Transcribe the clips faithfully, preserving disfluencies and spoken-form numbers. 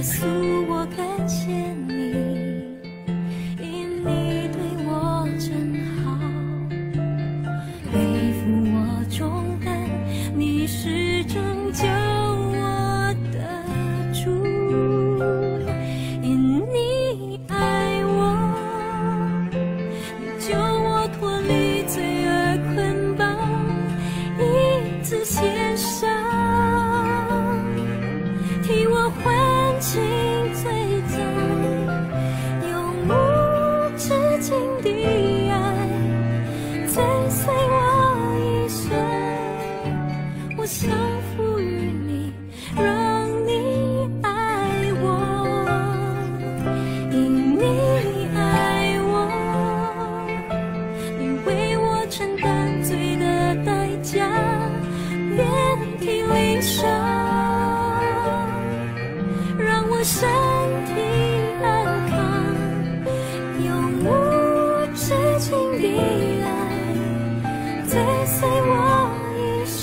稣，我感谢你，因你对我真好，背负我重担，你是拯救我的主，因你爱我，你救我脱离罪恶捆绑，一次献上。 替我还清罪债，用无止境的爱追随我一生。我降服于你，让你爱我，因你爱我，你为我承担罪的代价，遍体鳞伤。 让我身体安康，用无止境的爱追随我一生。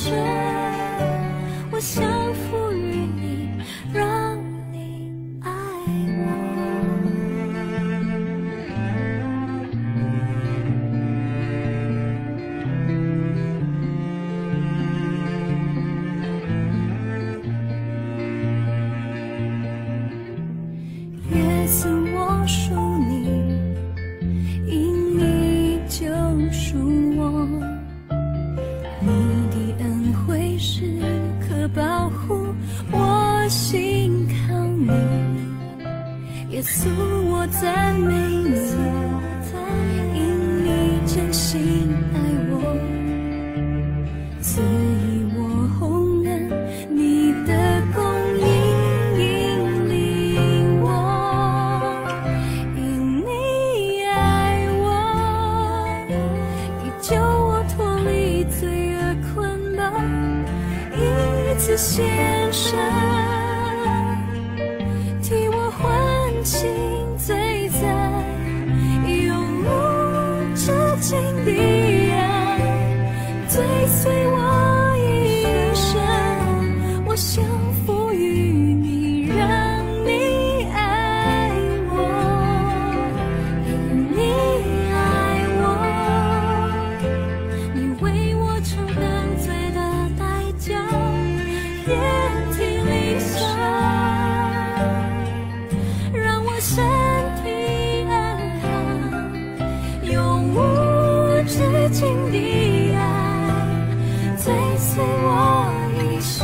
我降服于你，让你爱我。 耶稣，我属你，因你救赎我。你的恩惠时刻保护我，信靠你。耶稣，我赞美你，因你真心爱我。 赐予我洪恩，你的供应引领我，因你爱我，你救我脱离罪恶捆绑，一次献上，替我还清罪债，用无止境的爱 追随我一生，我降服于你，让你爱我，因你爱我，你为我承担罪的代价，遍体鳞伤。 让我身体安康，用无止境的爱追随我一生。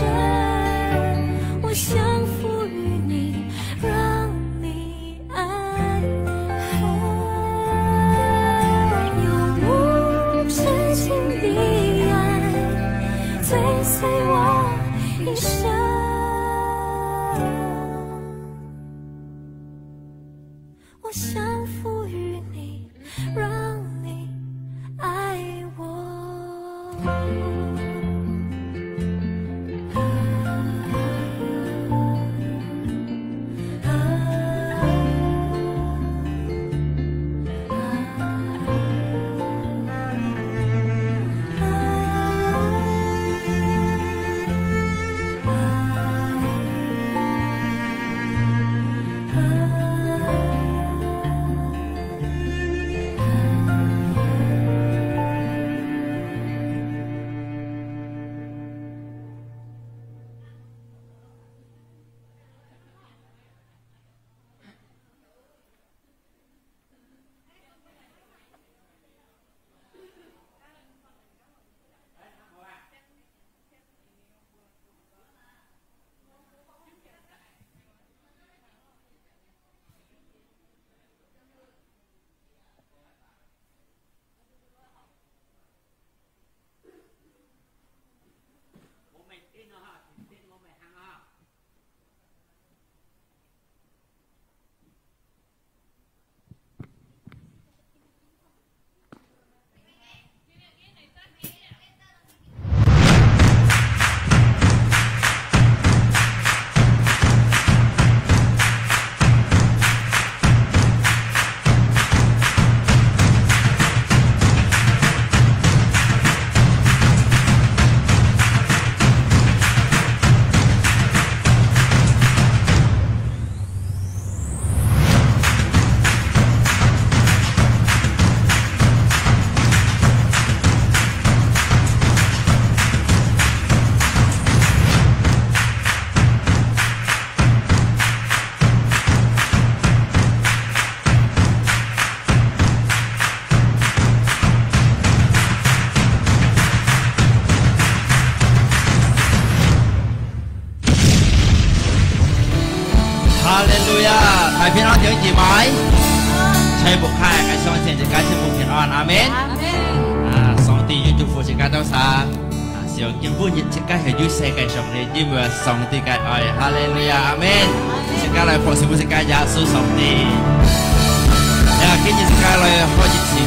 我降服于你，让你爱我，用无止境的爱追随我一生。 我降服于你，让你爱我。哈利路亞！大家平安，弟兄姊妹。在屋下，𠊎相信自家全部平安，阿門。阿門。啊，上帝有祝福自家多少？啊，希望今晡日自家係有世界上帝，因為上帝个愛。哈利路亞，阿門。自家來服侍自家耶穌上帝。呀，今日自家來學一首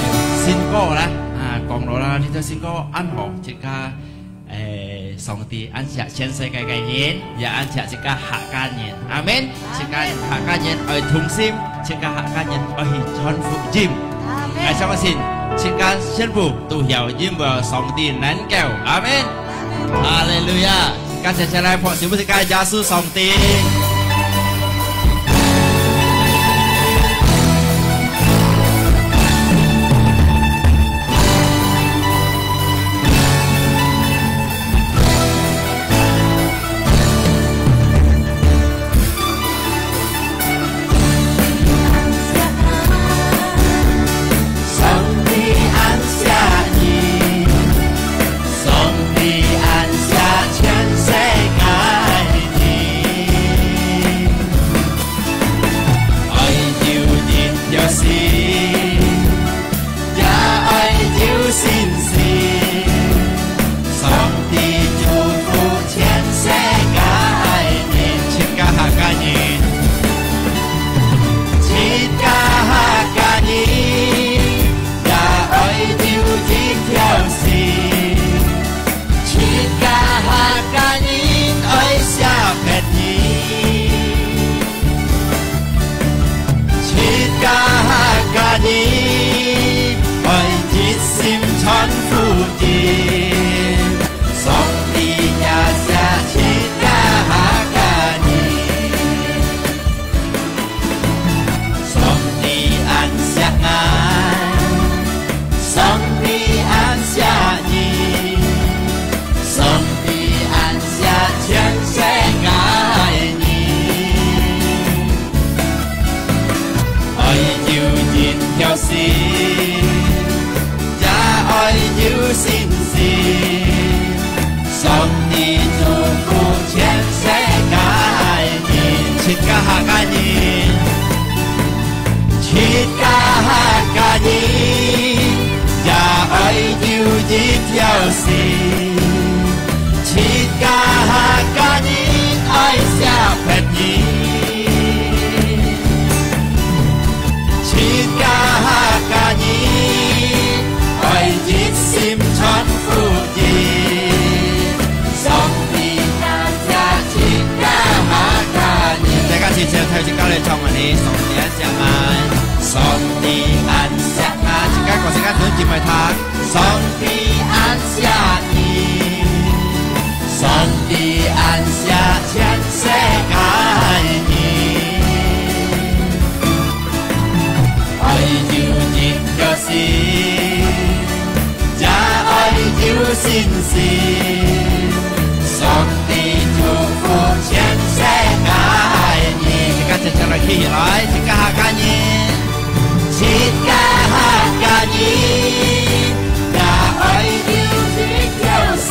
新歌啦。啊，講到啦，這首新歌恁好，自家 誒，上帝恁惜全世界个人，也恁惜自家客家人。阿門。自家客家人愛同心，自家客家人愛去傳福音。阿門。𠊎相信，自家全部都曉，因為上帝能夠。阿門。哈利路亞！自家接下來，拍手分自家耶穌上帝。 上帝恁惜你，上帝恁惜全世界人，愛有一條心， 也愛有信心。上帝祝福全世界人，自家客家人，自家客家人，也愛有一條心。 自家客家人愛惜別人，自家客家人愛一心傳福音。上帝也惜自家客家人。 上帝恁惜𠊎，上帝恁惜你，上帝恁惜全世界人。愛有一條心，也愛有信心。 上帝祝福全世界人，自家客家人，自家客家人，也愛有一條心。自家客家人愛惜別人，自家客家人愛一心傳福音。 上帝感謝自家客家人。大家齊齊跳起高來唱啊！你上帝恁惜𠊎，上帝恁惜𠊎。自家歌，自家同姊妹唱。上帝恁惜你，上帝恁惜全世界人。 愛有一條心，也愛有信心。上帝祝福全世界人。自家接下來企起來，自家客家人，自家客家人，也愛有一條心。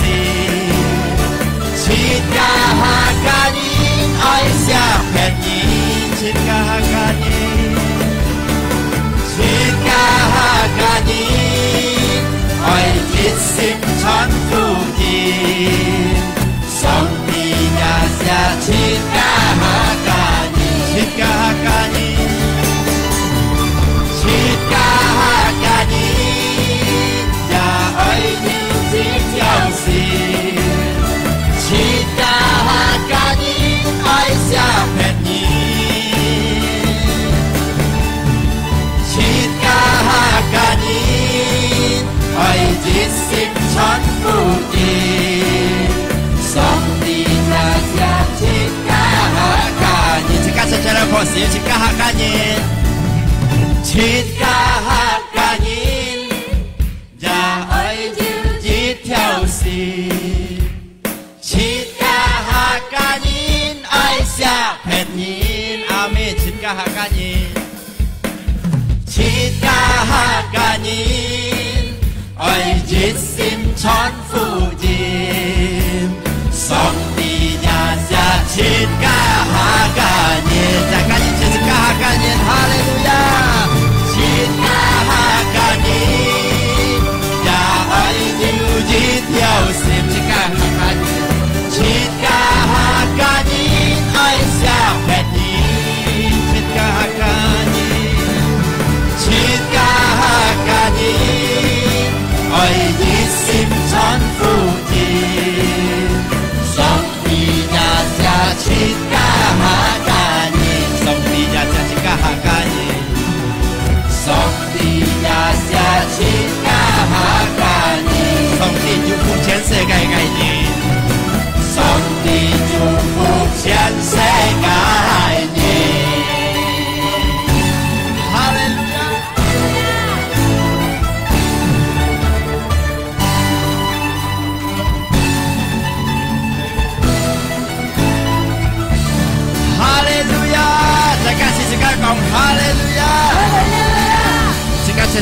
自家客家人愛惜別人，自家客家人，自家客家人愛一心傳福音。上帝也惜自家客家人，自家客家人，自家客家人。 也愛有一條心，自家客家人愛惜別人，自家客家人愛一心傳福音。上帝也惜自家客家人，自家齊齊來拍手，自家客家人，自家客家人。 也愛有一條心，自家客家人愛惜別人。阿們，自家客家人，自家客家人愛一心傳福音。 上帝也惜自家客家人，自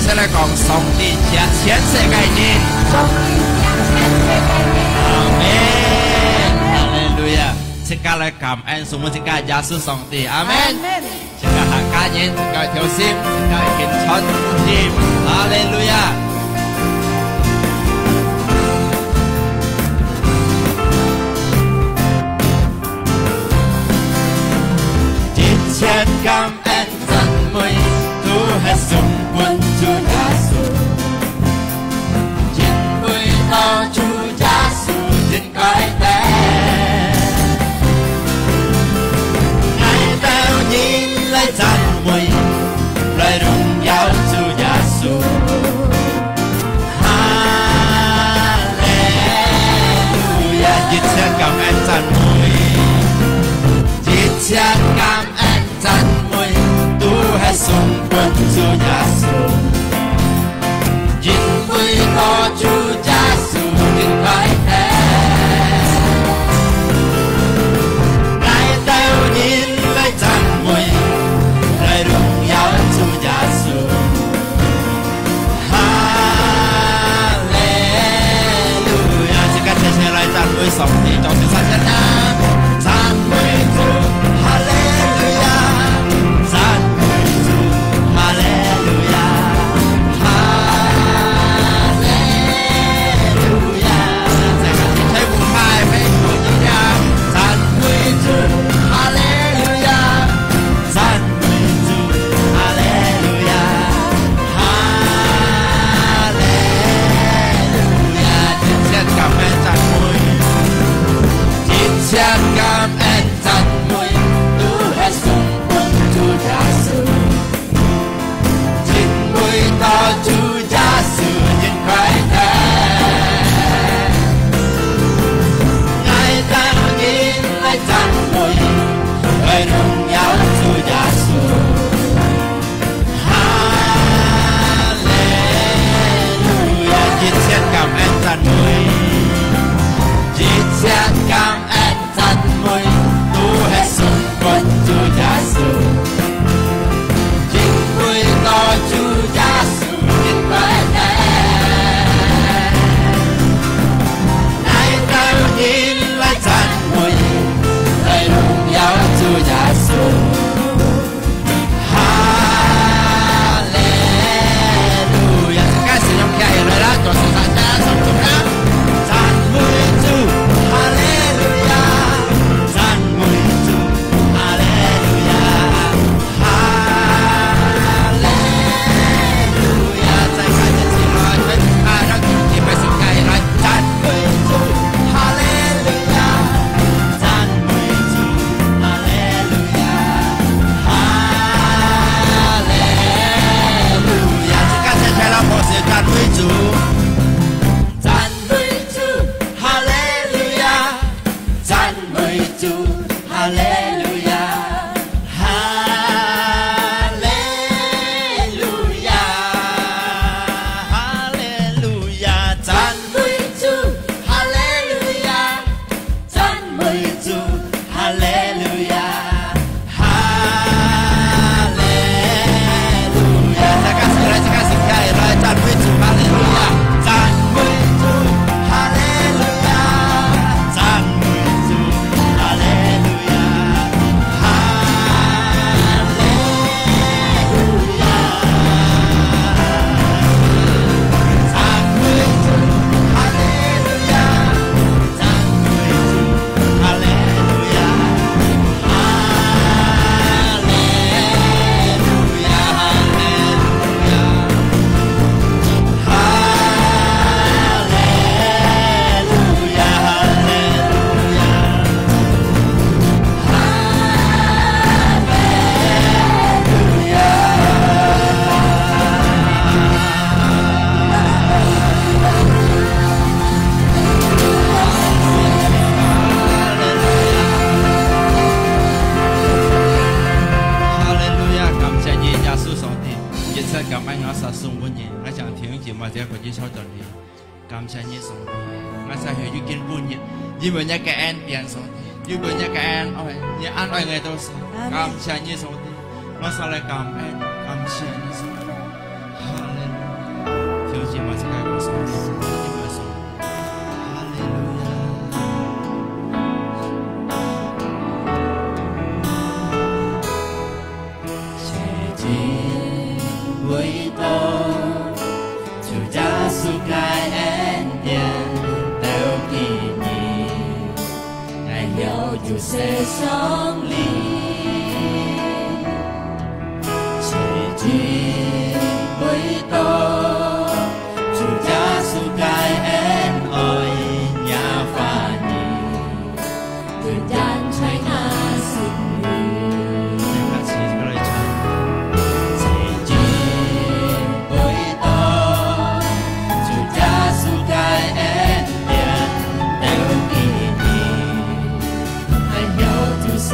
再來講，上帝惜全世界人。上帝惜全世界人。阿們。哈利路亞。自家來感恩，送分自家耶穌上帝。阿們。阿們。自家客家人，自家同心，自家獻上主。哈利路亞。一切感恩讚美，都係送分主耶穌，因為到主耶穌 快樂。𠊎兜人來讚美，來榮耀主耶穌。哈利路亞！一切感恩讚美，一切感恩 讚美都係送分主耶穌，因為到主耶穌真快樂。𠊎兜人來讚美，來榮耀主耶穌。 哈利路亞！自家齊齊來讚美上帝，掌聲送分佢。讚美主，哈利路亞！讚美主，哈利路亞！哈利路亞！自家齊齊舞擺，飛舞力量，讚美主，哈利路亞！ 讚美主，哈利路亞，哈利路亞！一切感恩讚美，一切感恩讚美，都係送分主耶穌，因為到主耶穌真快樂。𠊎兜人來讚美， 來榮耀主耶穌。哈利路亞！一切感恩讚美，一切感恩讚美，都係送分主耶穌，因為到主耶穌 𠊎兜人來讚美，來榮耀主耶穌。哈利路亞！自家先用起來啦，大聲大聲，唱出來。讚美主，哈利路亞！讚美主，哈利路亞！ 哈利路亞！再加一次來，全家人一起拍手起來，讚美主，哈利路亞！讚美主，哈利路亞！哈利路亞！自家齊齊來拍手讚美主，讚美主，哈利路亞！讚美主，哈利路亞！ 哈利路亞，哈利路亞，讚美主，哈利路亞，讚美主，哈利路亞，哈利路亞。大家起來，大家起來，來讚美主，哈利路亞，讚美主，哈利路亞，讚美主，哈利路亞。 哈利路亞！讚美主，哈利路亞！讚美主，哈利路亞！哈利路亞！哈利路亞！ 哈利路亞，哈利路亞，哈利路亞。哈利路亞，感謝你，耶穌上帝，一切感恩我所送分你，我想聽見我這个 感謝你，上帝。𠊎儕係有今晡日，因為你个恩典，上帝，因為你个恩愛，你恁愛𠊎兜儕。阿們。感謝你，上帝。𠊎儕來感恩，感謝你，上帝。哈利路亞。哈利路亞！世界偉大，主耶穌个恩典到今日。 𠊎有主世上裡，奇蹟偉大，主耶穌个恩愛也歡喜，主將在𠊎心裡。奇蹟偉大，主耶穌个恩 典，到今日，還有主世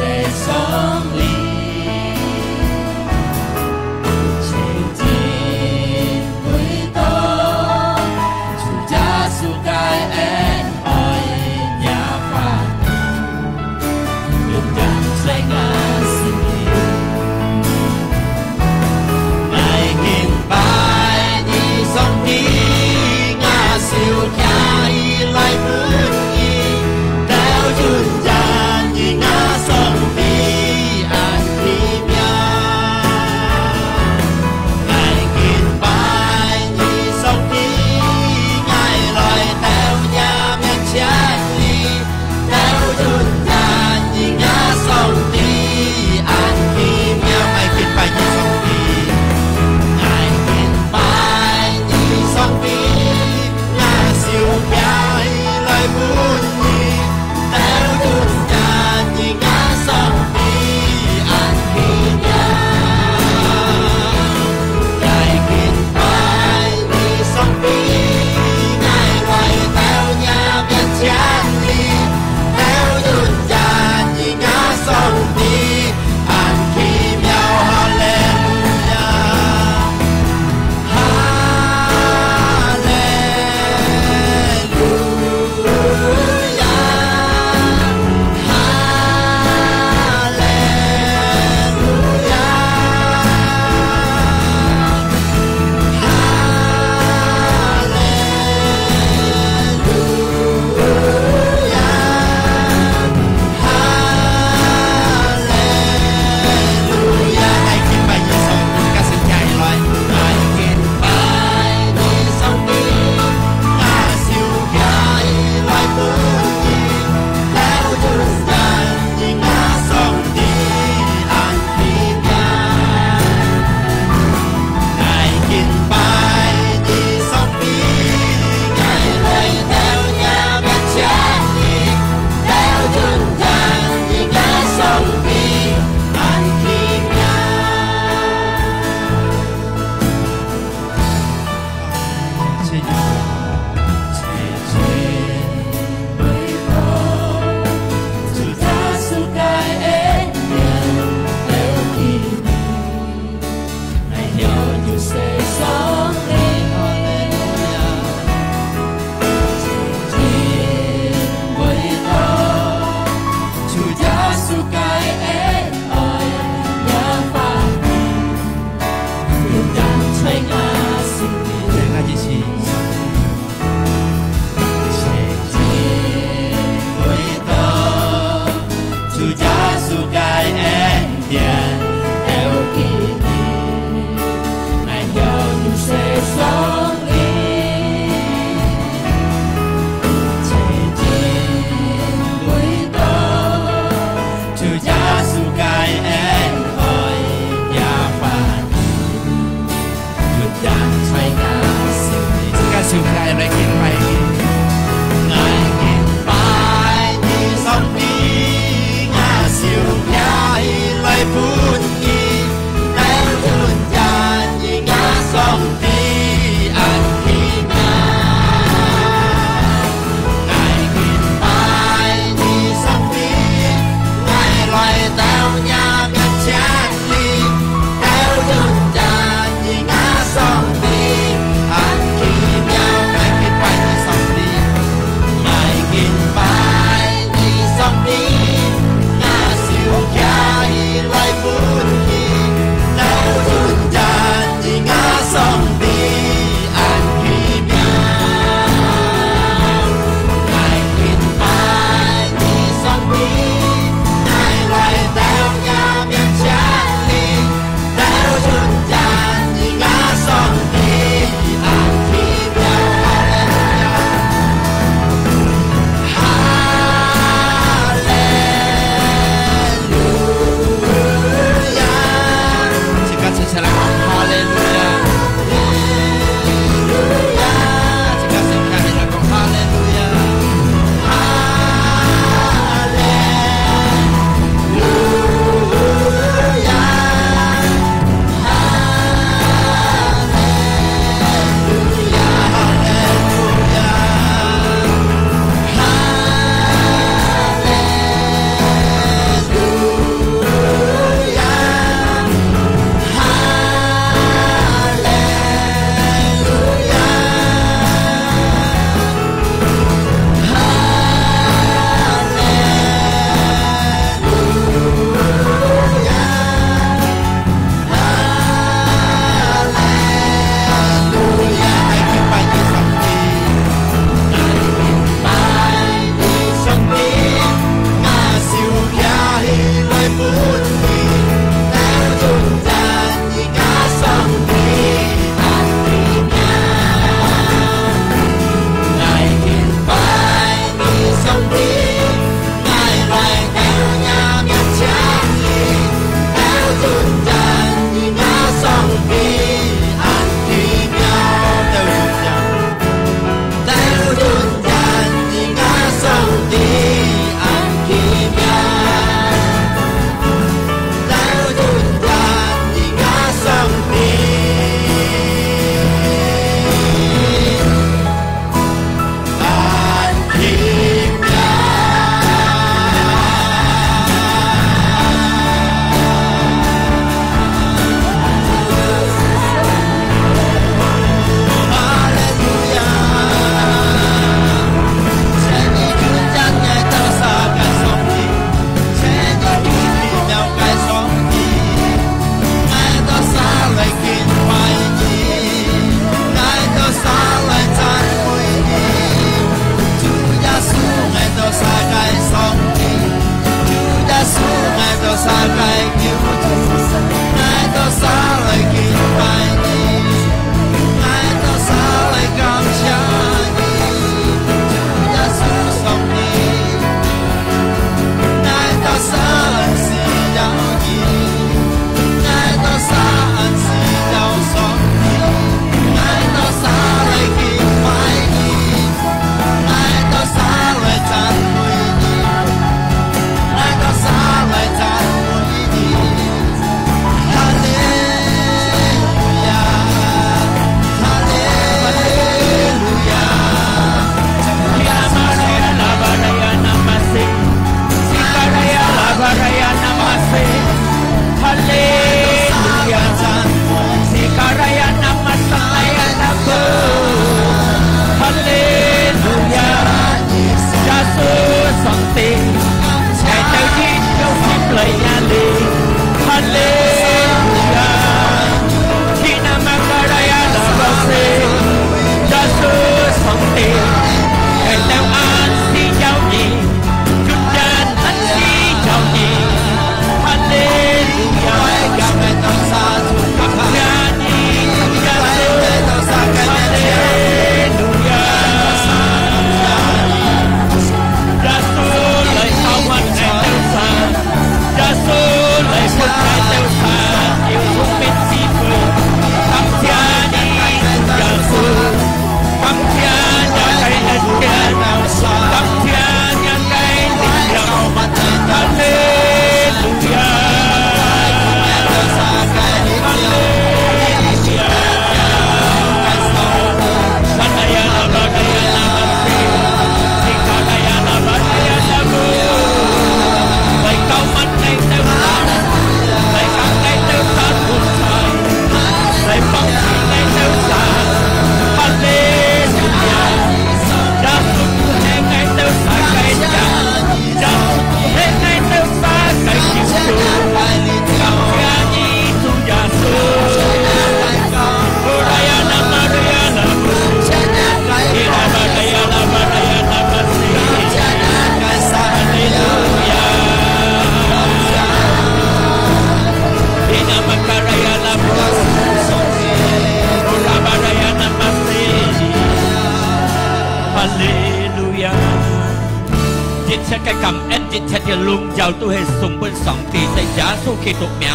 个榮耀都係送分上帝，在耶穌基督名。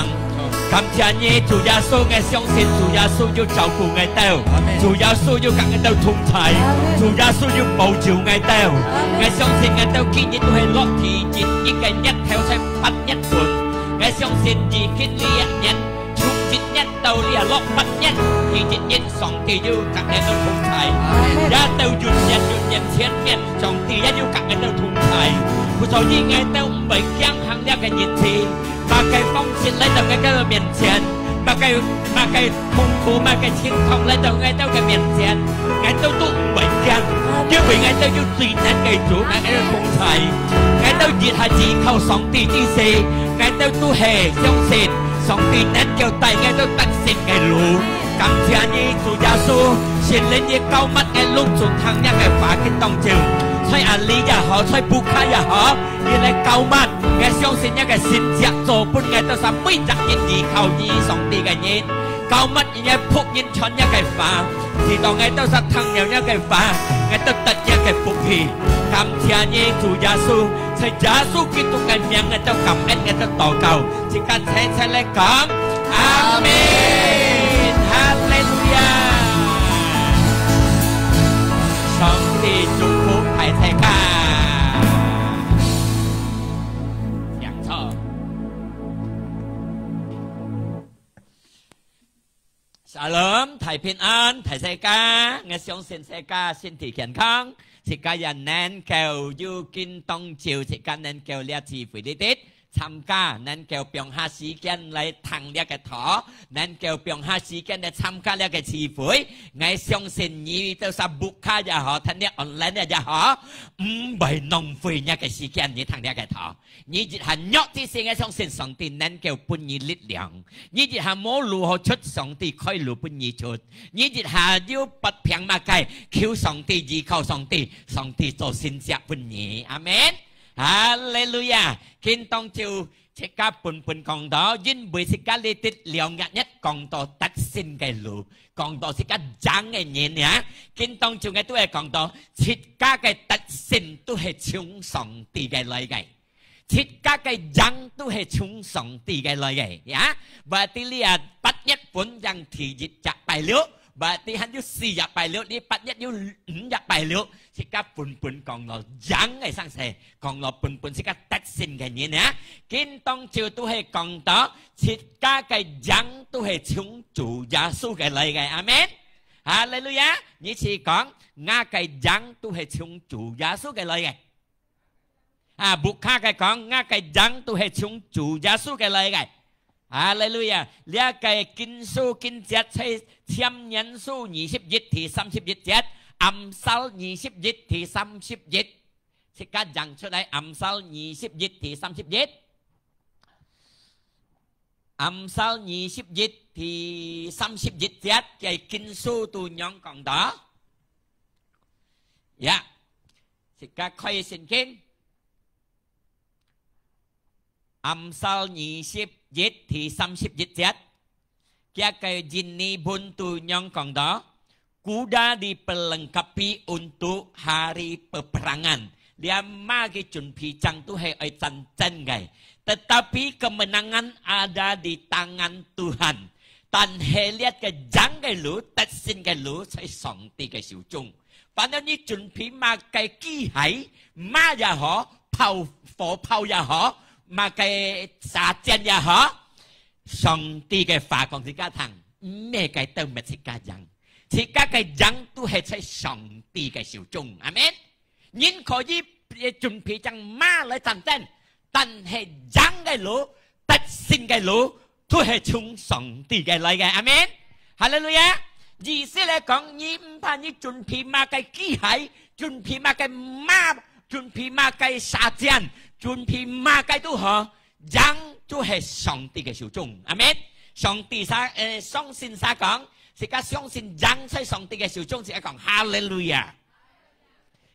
感謝你，主耶穌，𠊎相信主耶穌有照顧𠊎兜，阿門。主耶穌有佮𠊎兜同在，阿門。主耶穌有保佑𠊎兜。阿門。𠊎相信𠊎兜今日都係落地一日个日頭在八月份，𠊎相信已經這一日，從一月到這落八月，第一日上帝有佮𠊎兜同在，阿門。也到永遠、永遠、千年，上帝也有佮𠊎兜同在。故所以𠊎兜毋會驚嚇這个日子。 麼个風雪來到𠊎兜个面前，麼个，麼个痛苦，麼个情況來到𠊎兜个面前，𠊎兜都毋會驚，因為𠊎兜有最能个主，𠊎兜同在。𠊎兜一下依靠上帝之時，𠊎兜都係相信上帝能夠帶𠊎兜得勝个路。感謝你，主耶穌，聖靈你膏抹𠊎攏總聽若个話个當中，在阿里也好，在布卡也好， 你來膏抹，𠊎相信若个神蹟做分𠊎兜儕每隻人依靠你上帝个人，膏抹你个僕人傳若个話，直到𠊎兜儕聽了若个話，𠊎兜得若个福氣。感謝你，主耶穌，在耶穌基督个名，𠊎兜感恩，𠊎兜禱告，自家齊齊來講，阿門，哈利路亞。上帝祝福大齊家。 請坐。Shalom，大平安，大齊家。𠊎相信齊家身體健康，齊家也能夠有今當晝，齊家能夠這聚會裡底參加，能夠放下時間來聽這个道，能夠放下時間來參加這个聚會。𠊎相信你就算屋下也好，聽這online也好，毋會浪費若个時間，你聽這个道。 你一下弱之時，𠊎相信上帝能夠分你力量。你一下無路好出，上帝開路分你出。你一下有不平麼个，求上帝，依靠上帝，上帝做神蹟分你。阿門。哈利路亞。今當晝齊家本本講道，因為齊家裡底兩日日講道得勝个路，講道齊家贏个人呀。今當晝𠊎都係講道，齊家个得勝都係從上帝个來个。 自家个贏都係從上帝个來个，呀。Berarti這八月份贏第一隻拜六，berarti還有四隻拜六，這八月有五隻拜六，自家本本講了贏个生勢，講了本本自家得勝个人啊。今當晝都係講到，自家个贏都係從主耶穌个來个，阿門。哈利路亞！你試講，𠊎个贏都係從主耶穌个來个。 啊，屋下个講，𠊎个贏都係從主耶穌个來个。哈利路亞！這个經書經節在箴言書二十一第三十一節，暗示二十一第三十一，自家講出來，暗示二十一第三十一。 暗示二十一第三十一節个經書都仰講到？呀，自家開聖經。暗示二十一第三十一節，佢个印尼文都仰講到？ Kuda diperlengkapi untuk hari peperangan。這馬个準備正都係愛戰爭个。Tetapi kemenangan ada di tangan Tuhan。但係這个贏个路、得勝个路在上帝个手中。反正你準備麼个機械，馬也好，炮、火炮也好，麼个射箭也好， 上帝个話講自家聽，毋係个都毋係自家贏，自家个贏都係在上帝个手中。阿門。人可以準備隻馬來戰爭，但係贏个路、得勝个路，都係從上帝个來个。阿門。哈利路亞！意思來講，你毋怕你準備麼个機械，準備麼个馬，準備麼个射箭，準備麼个都好， 贏都係上帝个手中。阿門。上帝儕，呃，相信儕講，自家相信贏在上帝个手中，自家講哈利路亞。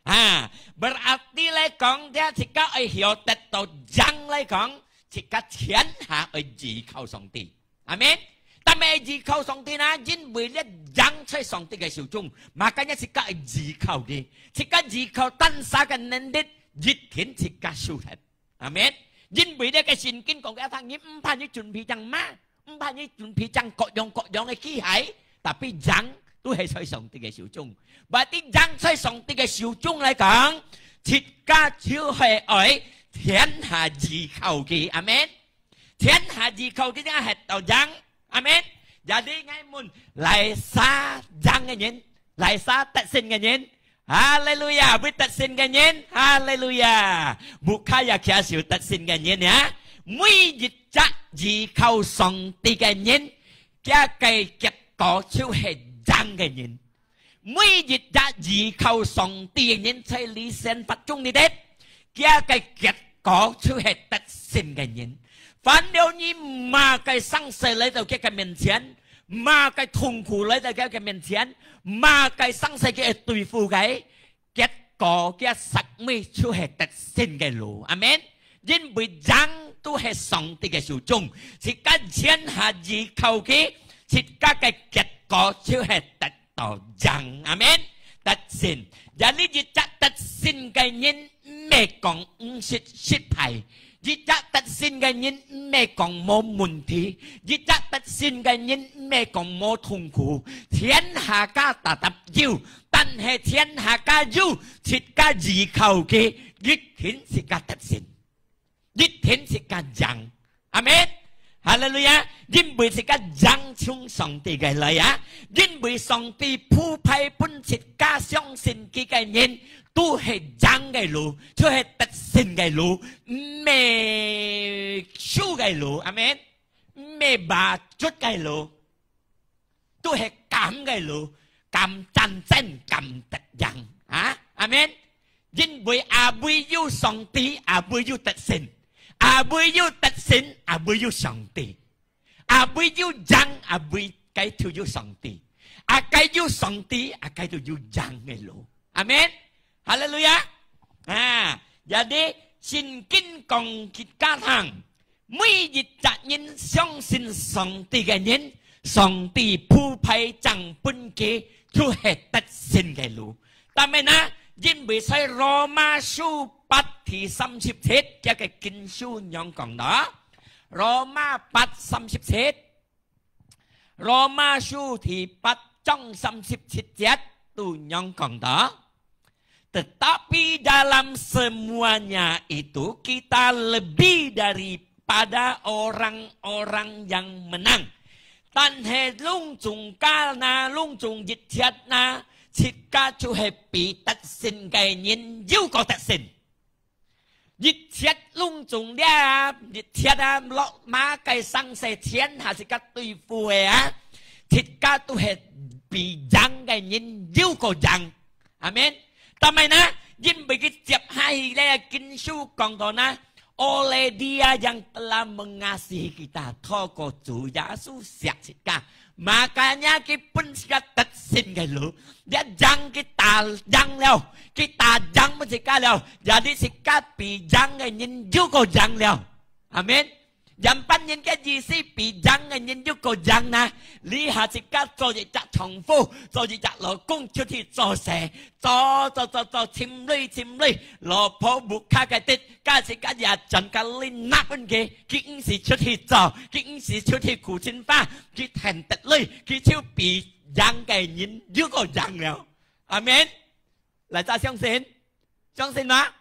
啊，berarti來講，這自家愛曉得到贏來講，自家全下愛依靠上帝。阿門。但係依靠上帝呢，因為這贏在上帝个手中，makanya自家愛依靠佢，自家依靠單儕个能力，一定自家輸忒。阿門。因為這个聖經講个，你毋怕你準備正馬，毋怕你準備正各樣各樣个機械，tapi贏都係在上帝个手中。Berarti贏在上帝个手中來講，自家就係愛天下依靠佢。阿門。天下依靠佢，正係得到贏。阿門。Jadi𠊎問，哪儕贏个人？哪儕得勝个人？哈利路亞！會得勝个人，哈利路亞！Buka ya kia siu得勝个人呀！每一隻依靠上帝个人，佢个結果就係贏个人。每一隻依靠上帝个人，在你生活中裡底，佢个結果就係得勝个人。反了你麼个生事來到佢个面前，麼个痛苦來到佢个面前，麼个生事佢對付个，結果佢煞尾就係得勝个路。阿門。因為贏都係上帝个手中，自家全下依靠佢，自家个結果就係得到贏。阿門。得勝，jadi一隻得勝个人，毋係講毋識失敗，一隻得勝个人，毋係講無問題，一隻得勝个人，毋係講無痛苦。天下家tetap有，但係天下家有，自家依靠佢，一定自家得勝。 一定自家贏。阿門。哈利路亞！因為自家贏從上帝个來啊，因為上帝鋪排分自家相信佢个人，都係贏个路，就係得勝个路，毋係輸个路。阿門。毋係敗卒个路。 都係敢个路，敢戰爭，敢得贏。啊，阿門。因為阿會有上帝，阿會有得勝，阿會有得勝，阿會有上帝，阿會有贏，阿會該就有上帝，阿該有上帝，阿該就有贏个路。阿門。哈利路亞。啊，jadi聖經講自家聽， 每一隻人相信上帝个人，上帝鋪排正分佢就係得勝个路。但係呢，因為在羅馬書八第三十七，這个經書仰講到？羅馬八三十七，羅馬書第八章三十七節都仰講到。 Tetapi dalam semuanya itu kita lebih daripada orang-orang yang menang. 但係攏總加那，攏總一切那，自家就係比得勝个人又過得勝。一切攏總了啊，一切啊，落馬个生死，天下自家對付个啊，自家都係比贏个人又過贏。 阿門。但係呢，因為佢接下去咧，經書講到呢，oleh Dia yang telah mengasihi kita，透過主耶穌惜自家，makanya佢分自家得勝个路，一贏佢打贏了，佢打贏分自家了，jadi自家比贏个人又過贏了。阿門。 仰般形个意思，比贏个人又過贏呢？這下自家做一隻丈夫，做一隻老公出去做事，做做做做，尋鐳尋鐳，老婆屋下个得，加自家也賺个鐳拿分佢，佢毋使出去做，佢毋使出去苦情花，佢賺得鐳，佢就比贏个人又過贏了。阿門。 哪儕相信？相信嗎？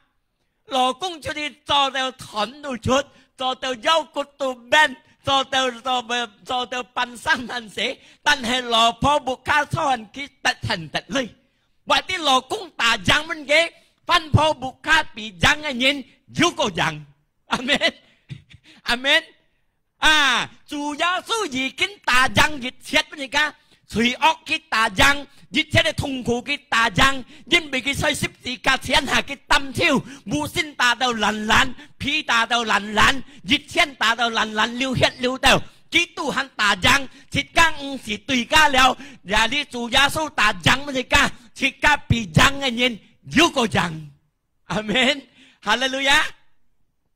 老公出去做到斷都出，做到腰骨都軟，做到，做到，做到半生半死，但係老婆屋下做人佢得閒得鐳。或者老公打贏分佢，番婆屋下比贏个人又過贏。阿門。阿門。 啊，主耶穌已經打贏一切分自家，罪惡佢打贏，一切个痛苦佢打贏，因為佢在十字架前下佢擔手，無線打到爛爛，皮打到爛爛，一千打到爛爛，流血流到，佢都還打贏，自家毋使對家了，也你主耶穌打贏分自家，自家比贏个人又過贏。阿門。哈利路亞。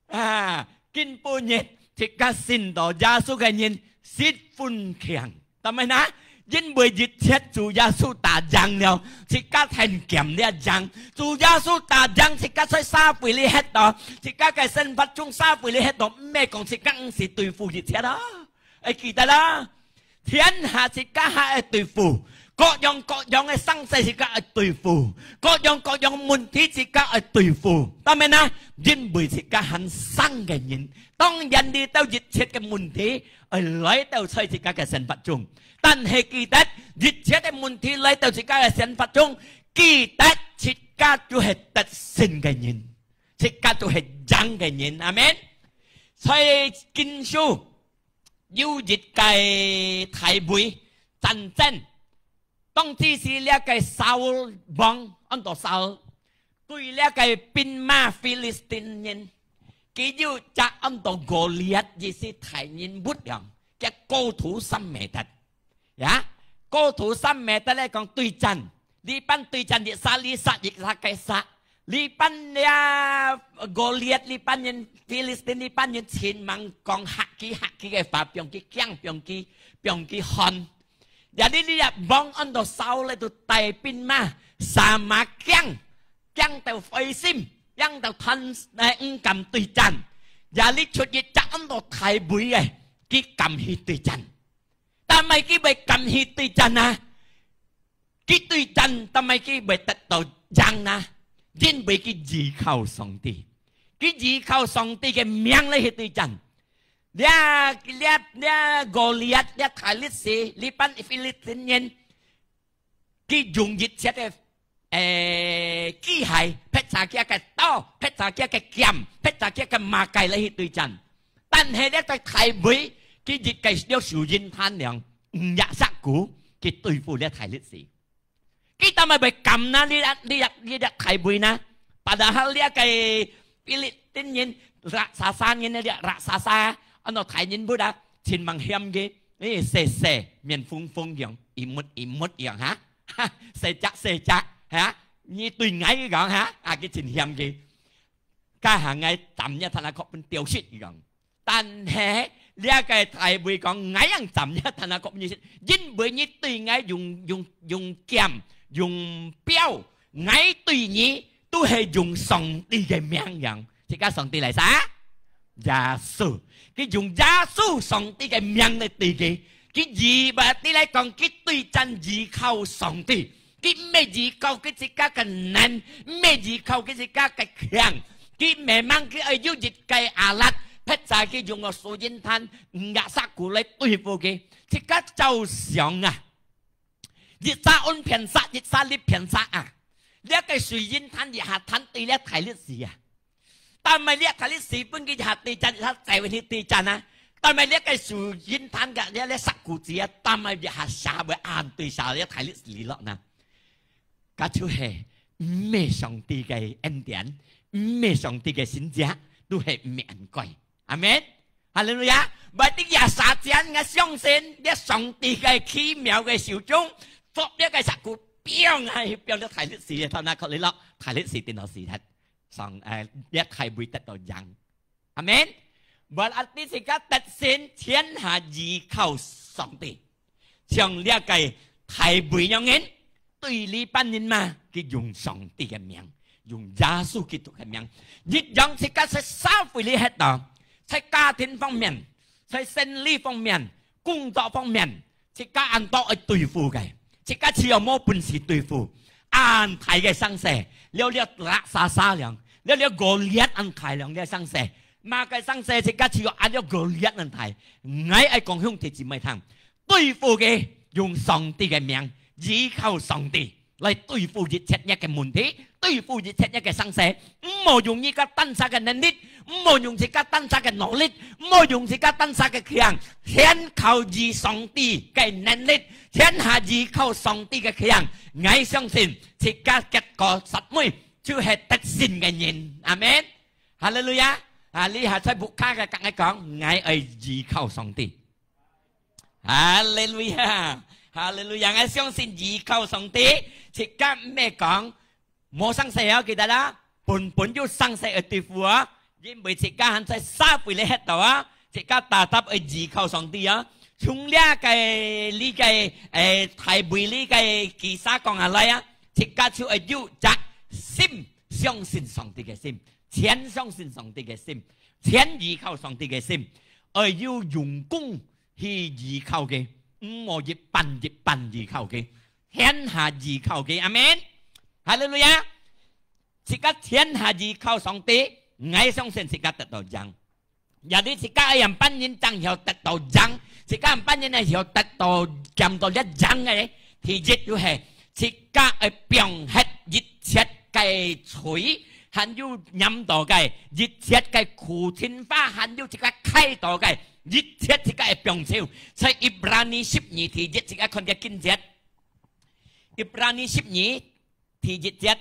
啊，今晡日，自家信到耶穌个人十分慶。但係呢，因為一切主耶穌打贏了，自家還兼了贏。主耶穌打贏，自家在社會裡歇到，自家个生活中社會裡歇到，毋係講自家毋使對付一切啊。愛記得啦，天下自家還愛對付，各樣各樣个生死自家愛對付，各樣各樣問題自家愛對付。當然啦，因為自家還生个人，當然這兜一切个問題愛來到在自家个生活中。 但係記得，一切个問題來到自家个生活中，記得自家就係得勝个人，自家就係贏个人。阿門。在經書有一个大衛戰爭，當其時這个掃羅王安到掃，對這个兵馬非利士人，佢有隻安到歌利亞，意思大人物樣，佢高度三米得。 呀，高度三米得來講對戰，這班對戰一儕，這儕一儕个儕，這班呀，歌利亞，這班人，非利士人，這班人盡猛講嚇佢，嚇佢个話，放佢驚，放佢，放佢寒。Jadi這王安到掃羅就帶兵馬，sama驚，驚到灰心，驚到斷，誒，毋敢對戰。Jadi出一隻安到大衛个，佢敢去對戰。 但係佢會敢去對戰啊？佢對戰，但係佢會得到贏啊？因為佢依靠上帝，佢依靠上帝个名來去對戰。這，這，這歌利亞，這大力士，這班非利士人，佢用一切个 誒，機械，撇下佢个刀，撇下佢个劍，撇下佢个麼个來去對戰。但係這个大衛，佢一个了手印攤量，五隻石牯，佢對付這大力士。佢當然會敢啦，這，這，這隻大衛啦。Padahal這个非利士人，raksasa人，這raksasa，安到大人物啊，盡猛嫌佢，誒，細細，面紅紅樣，一目一目樣，哈？ 細隻細隻，哈？你對𠊎講，哈？啊，佢盡嫌佢。該下𠊎斬一攤啊，確分丟失佢講。但係，這个大衛講，𠊎樣斬一攤啊，確分丟失，因為你對𠊎用，用，用劍，用標，𠊎對你都係用上帝个名樣。自家上帝來啥？耶穌。佢用耶穌上帝个名來對佢。 佢以為你來講，佢對戰依靠上帝，佢毋係依靠佢自家个能，毋係依靠佢自家个強，佢memang佢愛有一个alat，撇在佢用个手印攤，五隻石牯來對付佢，自家照想啊，一儕安偏儕，一儕立偏儕啊，這个手印攤一下攤對這大力士啊。 但係這大力士分佢一下對戰，一下走去對戰啊。但係這个手印攤个，這，這石牯子啊，但係一下射會恁對射這大力士落呢。該就係毋係上帝个恩典，毋係上帝个神蹟，都係毋係恁該。阿門。哈利路亞。Berarti這射箭，𠊎相信這上帝个奇妙个手中，捉這个石牯，砰啊，去砰這大力士，頭那殼裡落，大力士跌到死忒。 上，誒，這大衛得到贏。阿門。Berarti自家得勝，全下依靠上帝。像這个大衛樣人，對這班人嘛，佢用上帝个名，用耶穌基督个名，一樣自家在社會裡歇到，在家庭方面，在生理方面，工作方面， 自家恁多愛對付个，自家只有無本事對付，恁大个生死，了了raksasa了，了了Goliat恁大了个生死，麼个生死自家只有恁了Goliat恁大。𠊎愛講兄弟姊妹聽，對付个用上帝个名，依靠上帝。 來對付一切若个問題，對付一切若个生死。毋好用你个單儕个能力，毋好用自家單儕个努力，毋好用自家單儕个強，全靠伊上帝个能力，全下依靠上帝个強。𠊎相信自家結果實尾就係得勝个人。阿門。哈利路亞！啊，這下在屋下个同𠊎講，𠊎愛依靠上帝。 哈利路亞，哈利路亞！𠊎相信依靠上帝，自家毋係講無生死哦，記得啦，本本有生死愛對付哦，因為自家還在社會裡歇到啊，自家tetap愛依靠上帝啊。從這个，這个，誒，大衛這个記載講下來啊，自家就愛有隻心，相信上帝个心，全相信上帝个心，全依靠上帝个心，愛有用功去依靠佢，毋好一半一半依靠佢，全下依靠佢。阿門。哈利路亞。自家全下依靠上帝，𠊎相信自家得到贏。 Jadi自家愛仰般人正曉得到贏，自家仰般人愛曉得到，減到這贏个。第一就係自家愛放忒一切个罪，還有黏到个一切个苦情花，還有自家徛到个一切，自家愛放手。在Ibrani十二第一，自家看个經節。Ibrani十二 第一節，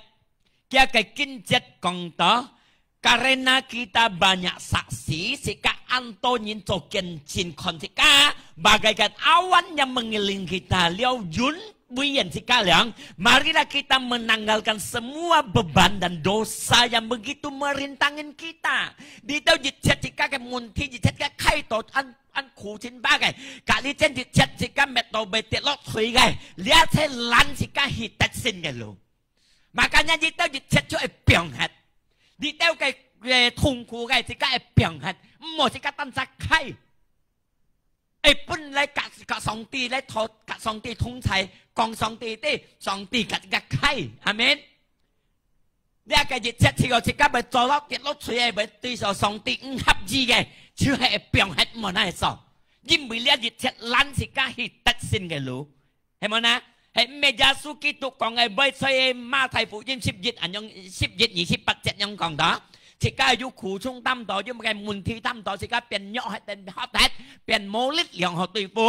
佢个經節講到，karena kita banyak saksi，自家恁多人做見證看自家，bagaikan awan yang mengelilingi kita，了雲圍繞自家了。Marilah kita menanggalkan semua beban dan dosa yang begitu merintangin kita。這兜一切自家个問題，一切个徛到恁 恁苦情花个，隔離真一切自家搣到會跌落水个，這切攔自家去得勝个路。Makanya這兜一切就愛放忒，這兜个，个痛苦个自家愛放忒，毋好自家單儕徛。愛本來佮，佮上帝來討，佮上帝同在，講上帝个，上帝佮自家徛。阿門。 這个一切只有自家會做落跌落水个，會對上，上帝毋合意个，就係放忒無拿去做。因為這一切攔自家去得勝个路，係無呢？係毋係耶穌基督講个，會在馬太福音十一恁樣，十一二十八節恁樣講到，自家有苦衷擔到，有麼个問題擔到，自家變弱忒，變渴忒，變無力量好對付。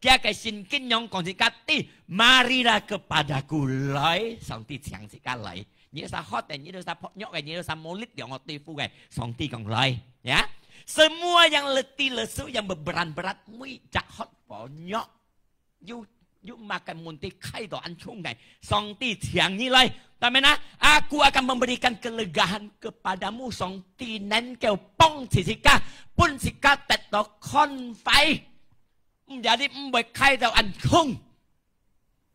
佢个聖經恁樣講自家知，marilah kepadaku，來，上帝請自家來。 你有啥渴个，你有啥薄弱个，你有啥無力量好對付个，上帝講來，ya。Semua yang letih lesu yang beban berat，每隻渴薄弱，有，有麼个問題徛到恁重个，上帝請你來。Amen啊！Aku akan memberikan kelegaan kepadamu，上帝能夠幫助自家，分自家得到寬慰。毋然你毋會徛到恁重。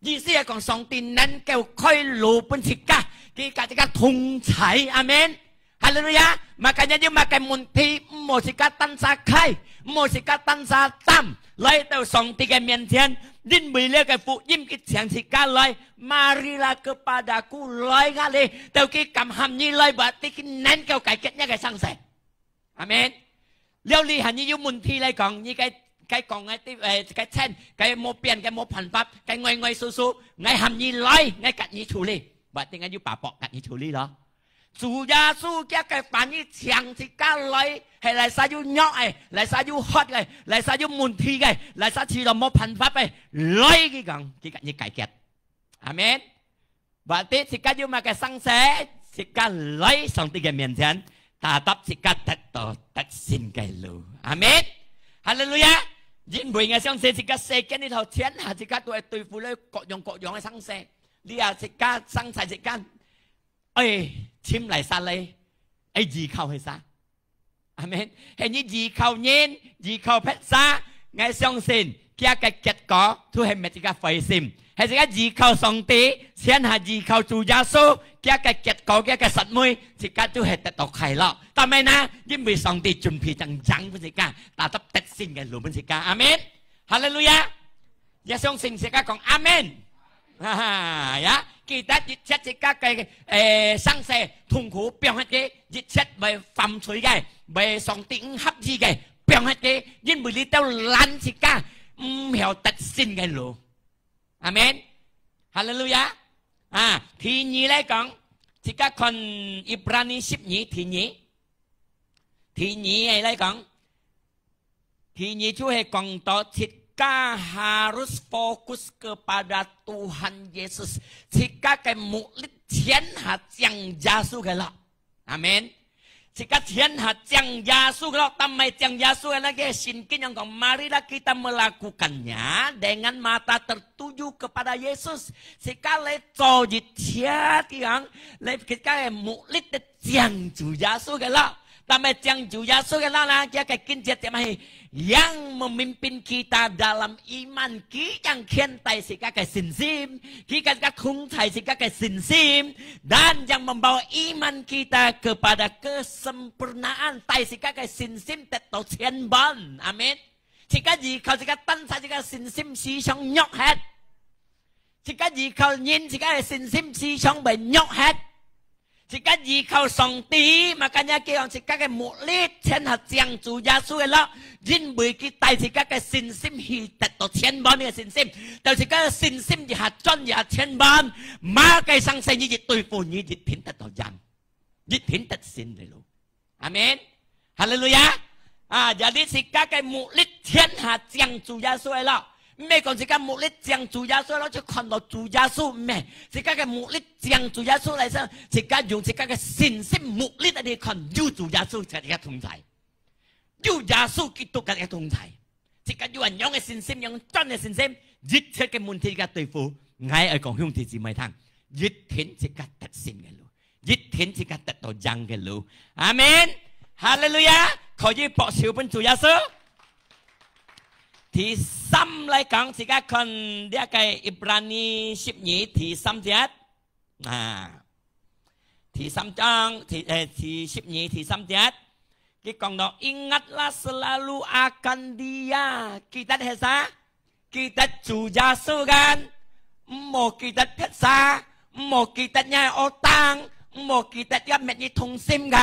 意思係講，上帝能夠開路分自家，佢佮自家同在。阿門。哈利路亞！Makanya有麼个問題，毋好自家單儕徛，毋好自家單儕擔，來到上帝个面前，因為這个福音佢請自家來。Marilah kepadaku，來啊哩，到佢敢喊你來，berarti佢能夠解決你个生死。 阿門。了你還你有問題來講，你該，該講个，呃，該錢，該無變，該無辦法，該愛愛手手，𠊎喊你來，𠊎佮你處理。Berarti𠊎有把握佮你處理咯。主耶穌佢个話語請自家來，係哪儕有弱个，哪儕有渴个，哪儕有問題个，哪儕試到無辦法个，來佢講，佢佮你解決。 阿門。Berarti自家有麼个生死，自家來上帝个面前，tetap自家得到得勝个路。阿門。哈利路亞！因為𠊎相信自家世間裡頭，天下自家都會對付了各樣各樣个生死。你啊，自家生死自家，哎，尋哪儕來，哎，依靠係啥？ 阿門。係你依靠人，依靠別儕，𠊎相信，佢个結果都係搣自家灰心。係自家依靠上帝，全下依靠主耶穌，佢个結果，佢个實尾，自家都係得到快樂。但係呢，因為上帝準備正贏分自家，tetap得勝个路分自家。阿門。哈利路亞！ 也相信自家講阿門。哈哈，ya，記得一切自家个，誒，生死、痛苦，放忒佢，一切會犯罪个，會上帝毋合意个，放忒佢，因為這兜攔自家，毋曉得勝个路。阿門。哈利路亞。啊，第二來講，自家看Ibrani十二，第二，第二个來講， 第二就係講到自家harus fokus kepada Tuhan Yesus，自家个目力全下正耶穌个咯。阿門。自家全下正耶穌个咯，但係正耶穌个那個聖經講，marilah kita melakukannya dengan mata tertuju kepada Yesus。自家來做一切个樣，來自家个目力个 正主耶穌个咯。但係正主耶穌个咯啦，佢个經節點啊係， yang memimpin kita dalam iman,佢正牽帶自家个信心，佢个个同在自家个信心，dan yang membawa iman kita kepada kesempurnaan，帶自家个信心得到全滿。阿門。自家依靠自家單儕自家信心時常弱忒，自家依靠人自家个信心時常會弱忒。 自家依靠上帝，makanya佢講自家个目力全下正主耶穌个咯，因為佢帶自家个信心去得到全滿个信心，就自家个信心一下轉一下全滿，麼个生死你一對付，你一定得到贏，一定得勝个咯。阿門。哈利路亞！啊，jadi自家个目力全下正主耶穌个咯。 毋係講自家目力正主耶穌咯，就看到主耶穌，毋係。自家个目力正主耶穌來說，自家用自家个信心目力來看，有主耶穌个同在，有耶穌基督个同在。自家有恁樣个信心，用真个信心，一切个問題个對付，𠊎愛講兄弟姊妹聽，一定自家得勝个路。 一定自家得到贏个路。阿門。哈利路亞！可以拍手分主耶穌。第三來講，自家看這个Ibrani十二第三節。啊，第三章，第，誒，第十二第三節，佢講到，Ingatlah selalu akan Dia。記得係啥？ 記得主耶穌kan，毋好記得別儕，毋好記得若个惡黨，毋好記得个搣你痛心个，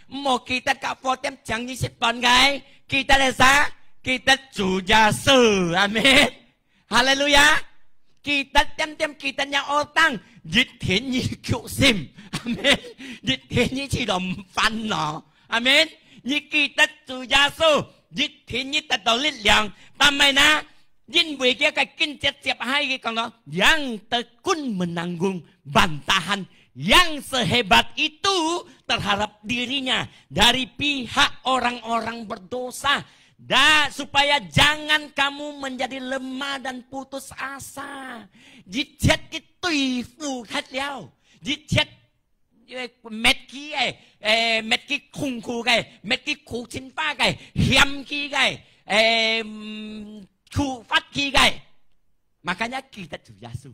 毋好記得个火點將你食飯个，記得个啥？記得主耶穌，阿門。哈利路亞！記得點點記得若个惡黨，一定你救心，阿門。一定你去到煩惱，阿門。你記得主耶穌，一定你得到力量。但係呢， 因為佢个經節接下佢講咯，yang tekun menanggung bantahan yang sehebat itu terhadap dirinya dari pihak orang-orang berdosa, dan supaya jangan kamu menjadi lemah dan putus asa。一切佢對付忒了，一切 搣佢个，誒，搣佢痛苦个，搣佢苦情化个，嫌佢个，誒，嗯，處罰佢个。Makanya記得主耶穌，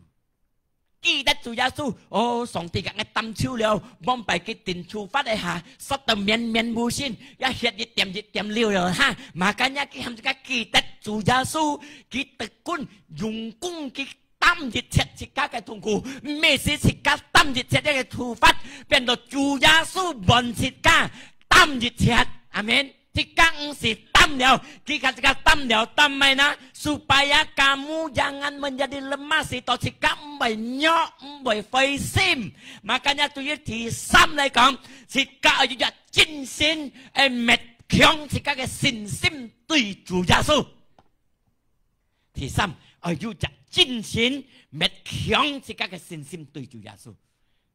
記得主耶穌。哦，上帝个愛擔手了，往擺佢定處罰个哈，摔到面面無神，也血一點一點流了哈。Makanya佢喊自家記得主耶穌，佢得勝用功，佢 擔一切自家个痛苦，毋係自家擔一切个處罰，變到主耶穌幫自家擔一切。阿門。自家毋使擔了，佢自家擔了，擔麼个呢？Supaya kamu jangan menjadi lemah，使到自家毋會弱，毋會灰心。Makanya對於第三來講，自家愛有一隻精神，愛搣強自家个信心對主耶穌。 第三，愛有隻精神，搣強自家个信心對主耶穌。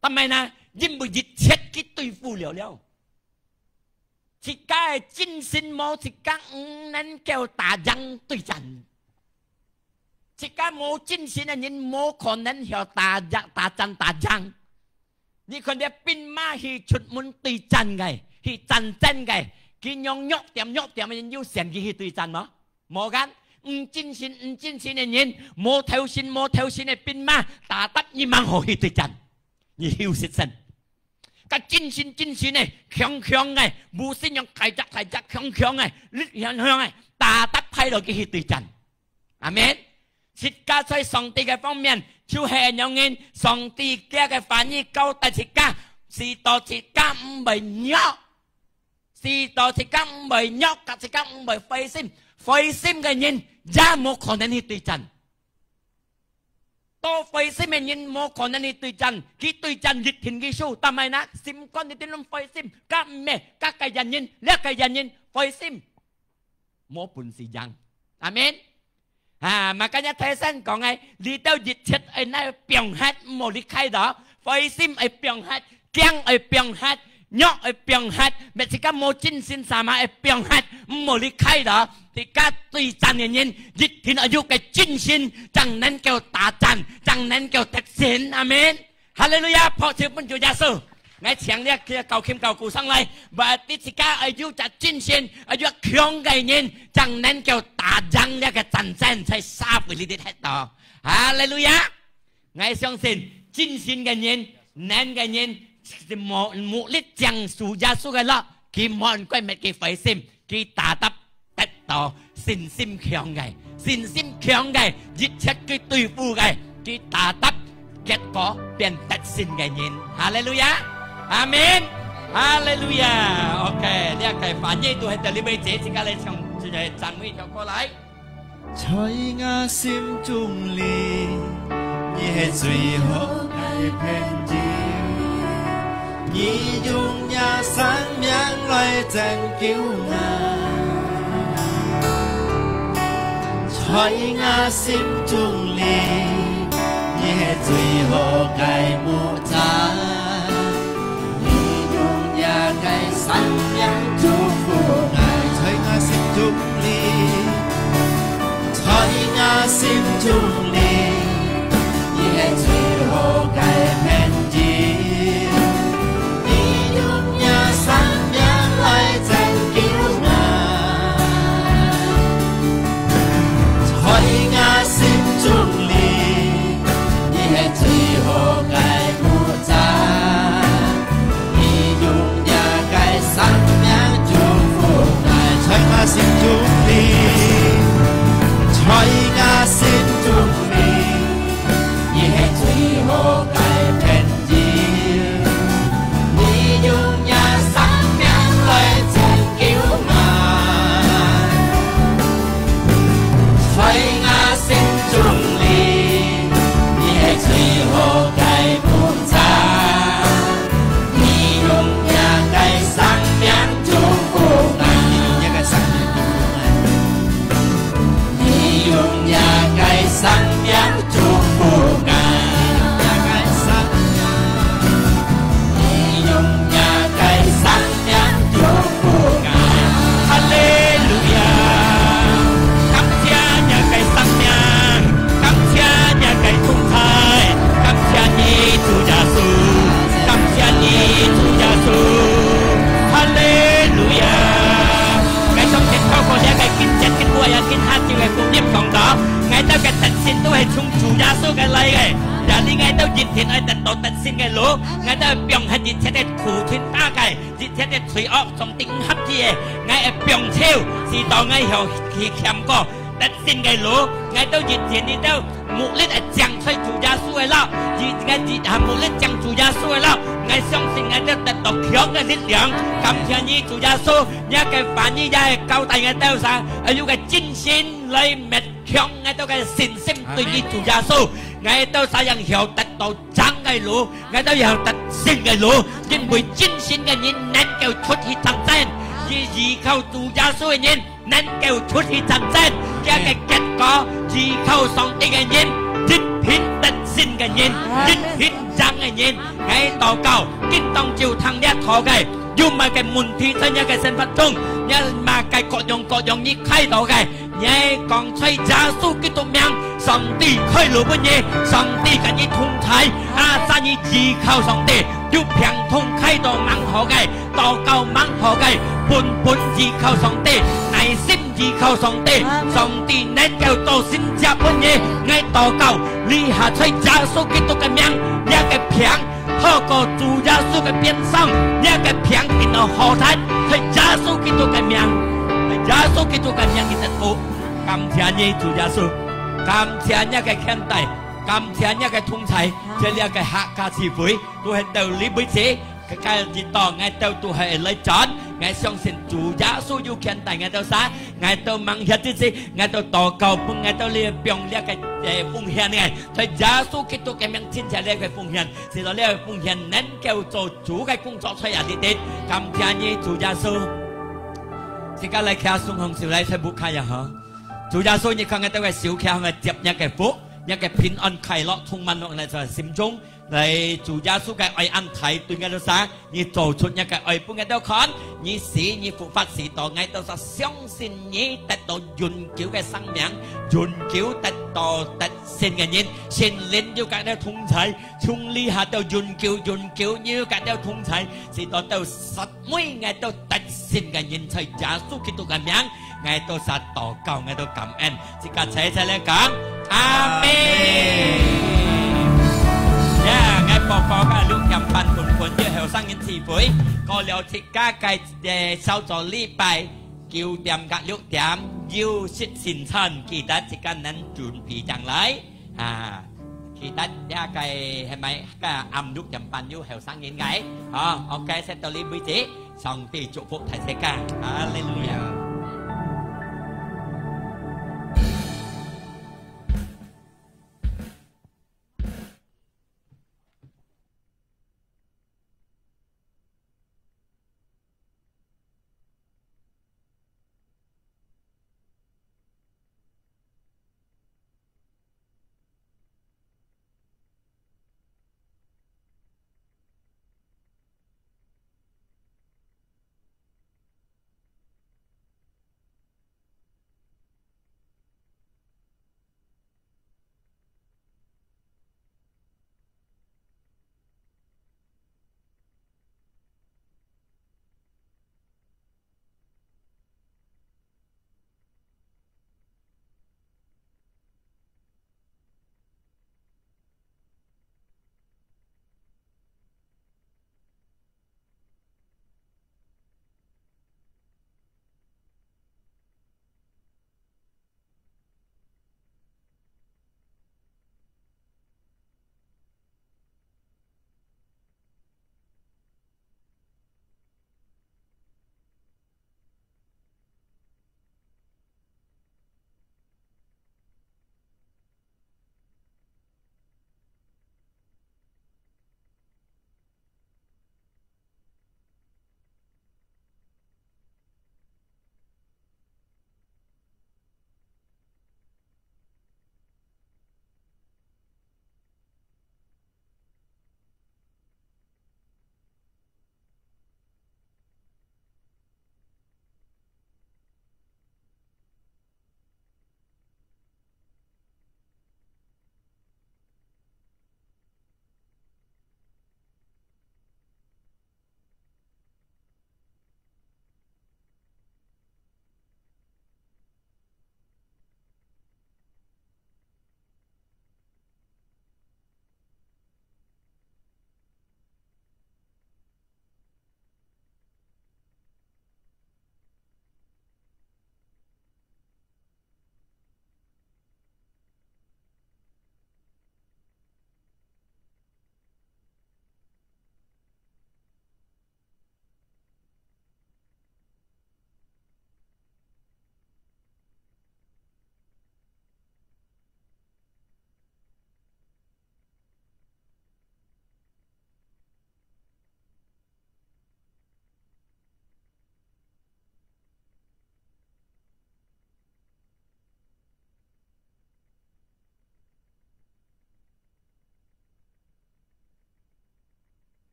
但係呢，因為一切佢對付了了，自家个精神無，自家毋能夠打贏對戰。自家無精神个人，無可能曉打贏，打戰打贏。你看這兵馬去出門對戰个，去戰爭个，佢仰弱點弱點个人有選佢去對戰無？ 無kan，毋精神，毋精神个人，無頭神，無頭神个兵馬，打得你吂好去對戰，你休息先。該精神，精神个，強強个，無信仰大隻大隻，強強个，力強強个，打得派落去去對戰。阿門。自家在上帝个方面，就係恁樣人，上帝佢个話語交代自家，使到自家毋會弱。 使到自家毋會弱，甲自家毋會灰心。灰心个人也無可能去對戰。到灰心个人無可能去對戰，佢對戰一定佢輸。但係呢，心肝一定攏灰心，甲毋係，甲个原因，這个原因，灰心，無本事贏。阿門。 啊，makanya大聲講个，你兜一切愛拿放忒，毋好離開到，灰心愛放忒，驚愛放忒，弱愛放忒，搣自家無精神sama愛放忒，毋好離開到。自家對戰个人，一定愛有个精神，正能夠打戰，正能夠得勝。阿門。哈利路亞，拍手分主耶穌。𠊎請這个教琴教鼓上來，𠊎你自家愛有隻精神，愛有強个人，正能夠打贏這个戰爭，在社會裡底歇到。哈利路亞！𠊎相信，精神个人，能个人，係無，目力正主耶穌个咯，佢無怪滅佢灰心，佢打得 得到信心強个，信心強个，一切佢對付个，佢打得結果變得勝个人。哈利路亞！阿門！哈利路亞！OK，這个翻譯都係到這位，自家來唱，一个讚美一條歌來。在我心中裡，你係最好个朋友。 你用若生命來拯救𠊎。在𠊎心中裡，你係最好个牧者。你用若个生命祝福𠊎。在𠊎心中裡， 在𠊎心中裡，你係最好个朋友。你用若生命來拯救𠊎。在𠊎心中裡，你係最好个牧者。 你用若个生命祝福𠊎。在𠊎心中裡，在𠊎心中裡，你係最好个朋友。你用若生命來拯救𠊎。在𠊎心中裡，你係最好个牧者。 你用若个生命祝福𠊎。你用若个生命祝福𠊎。你用若个生命祝福𠊎。你用若个生命祝福𠊎。哈利路亞！感謝若个生命。 感謝若个同在，感謝你，主耶穌，感謝你，主耶穌。哈利路亞！𠊎相信透過這个經節、經文也經下晝个福音講道，𠊎兜个得勝都係從主耶穌个來个。也你𠊎兜一定愛得到得勝个路，𠊎兜放下一切个苦情打解，一切个罪惡，上帝毋合意个，𠊎愛放手，直到𠊎曉去行過 得勝个路，𠊎兜一定你兜目力係正在主耶穌个啦，一，𠊎一下目力正主耶穌个啦，𠊎相信𠊎兜得到強个力量。感謝你，主耶穌，你个話語也係交代𠊎兜啥，愛有个精神來勉強𠊎兜个信心，對你，主耶穌，𠊎兜啥樣曉得到正个路，𠊎兜曉得勝个路，因為精神个人能夠出去征戰，依，依靠主耶穌个人 能夠出去征戰，這个結果，依靠上帝个人，一定得勝个人，一定贏个人。𠊎禱告，今當晝聽這道个，有麼个問題在若个生活中，若麼个各樣各樣你看到个，你講在耶穌基督名，上帝開路分你，上帝跟你同在，啊，啥你依靠上帝，有病痛看到吂好个， 禱告吂好个，本本依靠上帝，耐心依靠上帝，阿門。上帝能夠做神蹟分你。𠊎禱告，這下在耶穌基督个名，這个病，透過主耶穌个鞭傷，這个病得到好轉，在耶穌基督个名，在耶穌基督个名得到。感謝你，主耶穌，感謝你个牽帶，感謝你个同在，在這个客家聚會，都係到這為止。 个，个日當，𠊎兜都係來轉。𠊎相信主耶穌有牽帶𠊎兜啥，𠊎兜吂歇之時，𠊎兜禱告，分𠊎兜這放這个，呃，奉獻个，在耶穌基督个名，親切這个奉獻，使到這个奉獻能夠做主个工作，在這裡底。感謝你，主耶穌。自家來擎雙項手來，在屋下也好。主耶穌，你看𠊎兜个手擎，𠊎接若个福，若个平安快樂充滿落𠊎兜个心中。來，主耶穌个愛恁大，對𠊎兜儕，你做出若个愛分𠊎兜看，你死，你復活，使到𠊎兜儕相信你，得到永久个生命，永久得到得勝个人，聖靈有佮𠊎兜同在，從這下到永久，永久你有佮𠊎兜同在，使到到煞尾𠊎兜得勝个人，在耶穌基督个名，𠊎兜儕禱告，𠊎兜感恩。 自家齊齊來講，阿們。呀，𠊎報告个六點半分分有後生人聚會，過了自家个，呃，小組禮拜，九點到六點有食聖餐，記得自家能準備上來啊。記得這个係咪个暗六點半有後生人个？好，OK，先到這為止，上帝祝福大自家，哈利路亞。